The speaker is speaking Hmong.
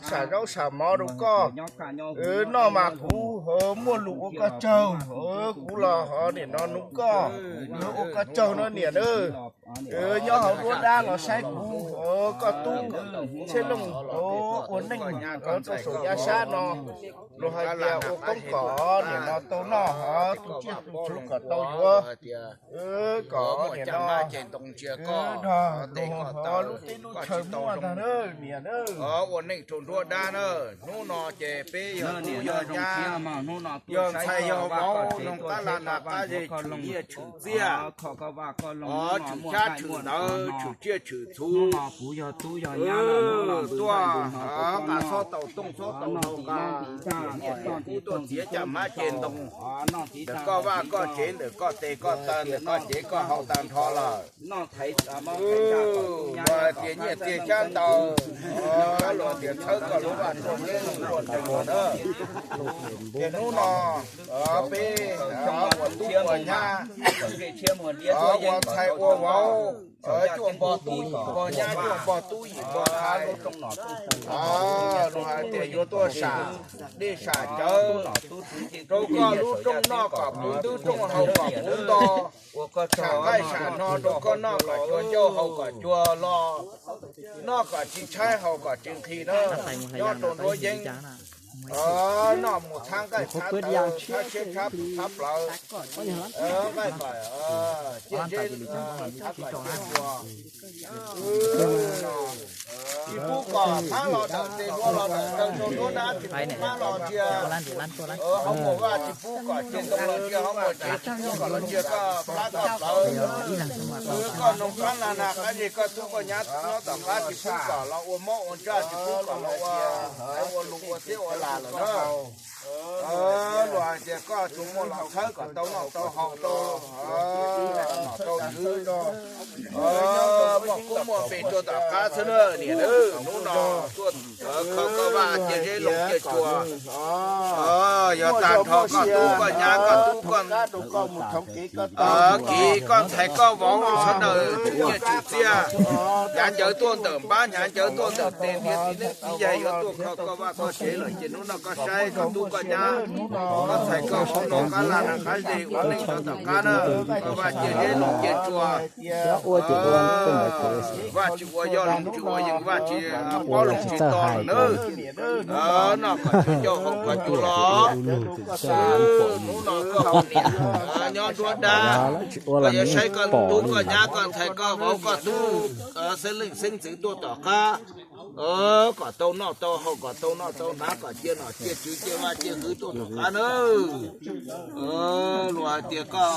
Sam zaub sam mov rau koj, noj mas kuv muaj lus ua koj tsaug, kuv los ho nim no nuv koj, ua koj tsaug no niam nawb. Nyob hauv duab dab los saib kuv, koj tub Txhiaj Looj ua neej rau saum yav sab no, luag hais tias ua koob kom nim no tau noj, tus tsiaj tus txhu kom tau yuav, kom nim no nrog luag lub teb lub chaw muaj ntag niam nawb. Ua neej rau duab dab na, hnub no ces peb yog tub yog nyab, yog ntxhais yog vauv, noog qab las nas qab zej, tshwm nyiaj tshwm txiaj, tshwm xyab tshwm ntawv, tshwm tsiaj tshwm txhu, tuaj nqa xob tau tooj xob tau hlau nqa, niam kub tuaj txiav caj hmab ceg ntoo, ntawm koj vaj koj tsev, ntawm koj tes koj taw, ntawm koj cev koj hau tag nrho lawm. Luag tias nyiaj txiag xyab ntawv, luag tias txhawb koj lub vaj txhawb tsev lub vaj txhawb ntawv na. Ces hnub no peb ua tub ua nyab, ua ntxhais ua vauv, cuaj npog tub yim npog nyab, cuaj npog tub yim npog ntxhais, luag hais tias yuav tuaj sam dej sam cawv rau koj lub rooj, noj kom puv ntub rooj, haus kom puv nto, sam nqaij sam hno rau koj noj kom cua ncauj haus kom cua lo, noj kom tsis tshaib haus kom tsis nqhis na. Nyob rau nruab yeeb, noj mus txhab nqaij txhab tawv, txhab siab txhab plawv, nqaij kom ciaj zeb, txhab kom ciaj npua. Tsis pub kom hmab los dawm tes, hlua los dawm taw, rau nruab dab tsis pub hmab los ntsia hauv muag vaj, tsis pub kom cia ntoo los ntsia hauv muag tsev, tsis pub kom los ntsia koj plab koj plawv. Koj noog qab las nas qab zej, koj tub koj nyab nyob tom qab, tsis pub kom los ua mob ua ntsaj, tsis pub kom los ua, ua lus ua txiab ua las lawm na. Luag hais tias koj tsuas muaj los txhawb kom tau noj tau haus, tau nom tau tswv, muaj koob muaj npe rau tom qab xwb na niam nawb. Hnub no tuaj kho koj vaj cia zeb looj cia tsua, yog tag nrho koj tub koj nyab, koj tub koj kiv, koj ntxhais koj vauv sawv daws tshwm nyiaj tshwm txiaj, hnyav ncawv tuaj ntawm npab, hnyav ncawv tuaj ntawm tes, niam txiv neej txiv yaig yuav tuaj kho koj vaj koj tsev lawm ces hnub no koj saib koj tub koj nyab, koj ntxhais koj vauv noog qab las nas qab zej ua neej rau tom qab na, koj vaj cia zeb looj cia tsua, Vaj tsis ua yog loog tsis ua yees, Vaj tsis paub loog tsis to lawm nawb. Noj kom tsuag ncauj haus kom tsuag lo. Hnub no koj haus niam nyob nruab dab, koj yuav saib koj tub koj nyab koj ntxhais koj vauv koj tub xeeb leej xeeb ntxwv tuaj tom qab, kom tau noj tau haus kom tau noj tau hnav kom cia nom cia tswv cia vaj cia hwv tuaj tom qab nawb. Luag hais tias koj